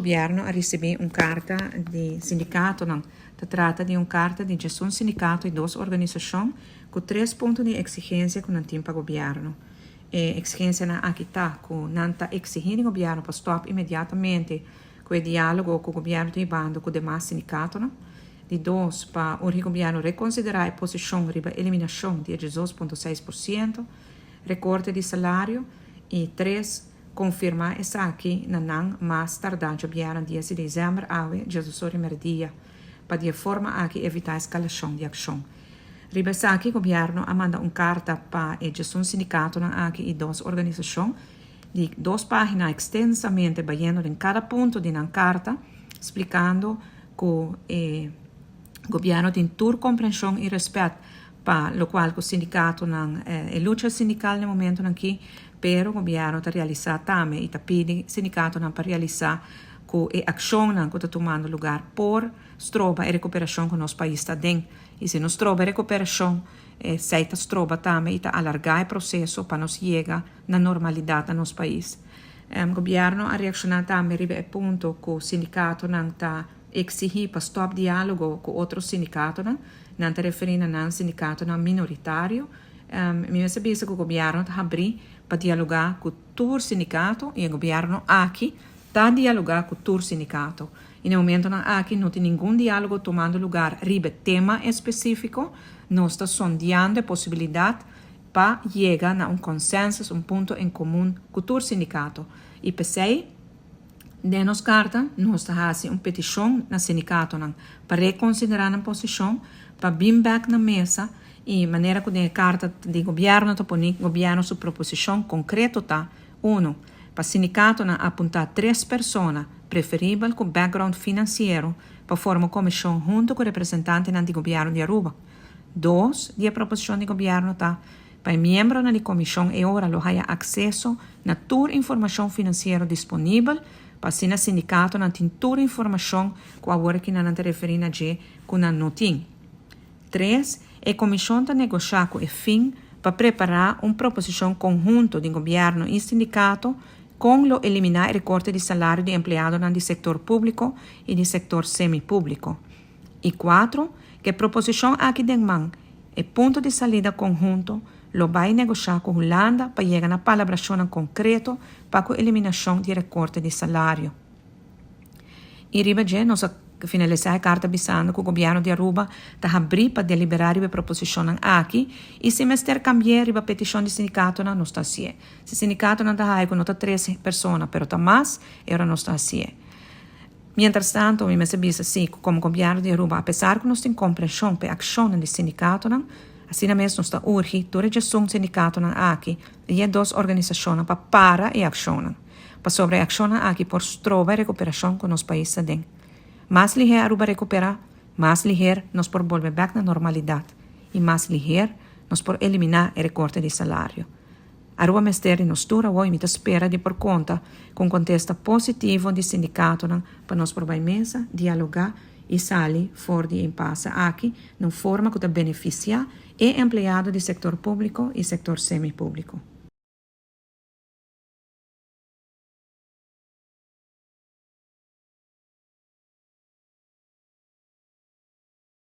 gobièrnu a risibí un karta di sindikatonan. Ta trata di un karta di djesun sindikato i dos organisashon ku tres punto di eksigensia ku nan tin pa gobièrnu. E eksigensianan aki ta ku nan ta eksigí di gobièrnu pa stòp inmediatamente ku e diálogo ku gobièrnu ta hibando ku demas sindikatonan. Di dos, pa urgi gobièrnu rekonsiderá e posishon riba eliminashon di e 12.6% rekorte di salario. I tres, konfirmá esaki na nan mas tardá djabièrnè dies di desèmber awe djesdosor di mèrdia, pa di e forma aki evitá eskalashon di akshon. Riba esaki gobièrnu a manda un karta pa e djesun sindikatonan aki i dos organisashon di dos página ekstensamente bayendo den kada punto di nan karta splikando ku e gobièrnu tin tur komprenshon i rèspèt pa lokual ku sindikatonan e lucha sindikal na e momentonan aki, pero gobièrnu ta realisá tambe i ta pidi sindikatonan pa realisá ku e akshonnan ku ta tumando lugar por stroba e rekuperashon ku nos pais ta aden. I si no stroba e rekuperashon, esei ta stroba tambe i ta alargá e proseso pa nos yega na normalidat na nos pais. Gobièrnu a reakshoná tambe riba e punto ku sindikatonan ta eksihí pa stòp diálogo ku otro sindikatonan. Nan ta referí na nan sindikatonan minoritario. Mi mester bisa ku gobièrnu ta habrí pa dialogá ku tur sindikato i e gobièrnu aki ta dialogá ku tur sindikato. I na e momentonan aki no tin ningun diálogo tumando lugar riba e tema espesífiko. Nos ta sondeando e posibilidat pa yega na un consensus, un punto en comun cu tur sindicato. Y p'esey, den nos carta nos ta haci un peticion na sindicatonan pa reconsidera nan posicion, pa bin bek na mesa y manera cu den e carta di gobierno ta poni, gobierno su proposicion concreto ta, Uno, pa sindicatonan apunta tres persona, preferibel cu background financiero, pa forma un comision hunto cu representantenan di gobierno di Aruba. Dos di e proposishon di gobièrnu ta pa e miembronan di komishon e ora lo haya akseso na tur informashon finansiero disponibel pa asina sindikatonan tin tur informashon ku awor aki nan ta referí na dje ku nan no tin. Tres, e komishon ta negoshá ku e fin pa prepará un proposishon konhunto di gobièrnu i sindikato kon lo eliminá e rekorte di salario di empleadonan di sektor públiko i di sektor semi-públiko. I kuatro, ku e proposishon aki den man, e punto di salida konhunto lo bai negoshá ku Hulanda pa yega na palabrashonnan konkreto pa ku eliminashon di e rekorte di salario. I riba dje nos a finalisá e karta bisando ku gobièrnu di Aruba ta habrí pa deliberá riba e proposishonnan aki i si mester kambi'é riba petishon di sindikatonan nos ta hasié. Si sindikatonan ta haya ku no ta tres persona pero ta mas, e ora nos ta hasié. Mientras tanto, mi mester bisa si cu como Gobierno di Aruba, apesar cu nos tin comprension p'e accionnan di sindicatonan, asina mes nos ta urgi tur e djesun sindicatonan aki y e dos organisacionnan pa para e accionnan, pasobra e accionnan aki por stroba e recuperacion cu nos pais ta den. Mas liher Aruba recupera, mas liher nos por bolbe bek na normalidad y mas liher nos por elimina e recorte di salario. Aruba mester di nos tur awor y mi ta spera di por conta cu un contesta positivo di sindicatonan pa nos por bay mesa, dialoga y sali for di e impasse aki na un forma cu ta beneficia e empleado di sector publico y sector semi-publico.